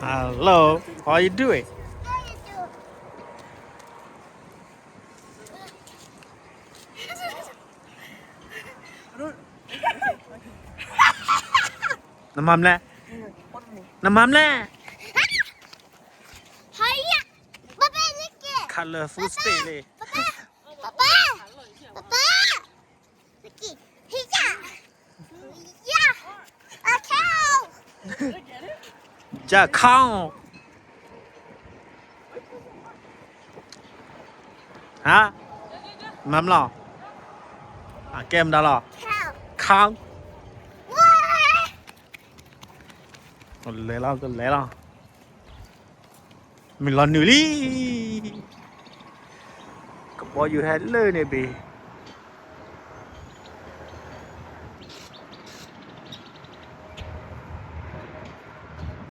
Hello, how are you doing? Nàမၤမလဲၣ်, နမၤမလဲၣ်, colorful state လံ, ကခေါင်း, ဟါ, မၤမလဲၣ်, အကဲမတၤလီၤ, ခေါင်း, လဲၤလီၤ ကလဲၤလီၤ, မုၢ်လီၤနုာ်လံ, ကဘီယူၤဟဲလၢန့ၣ်ဘ့ၣ်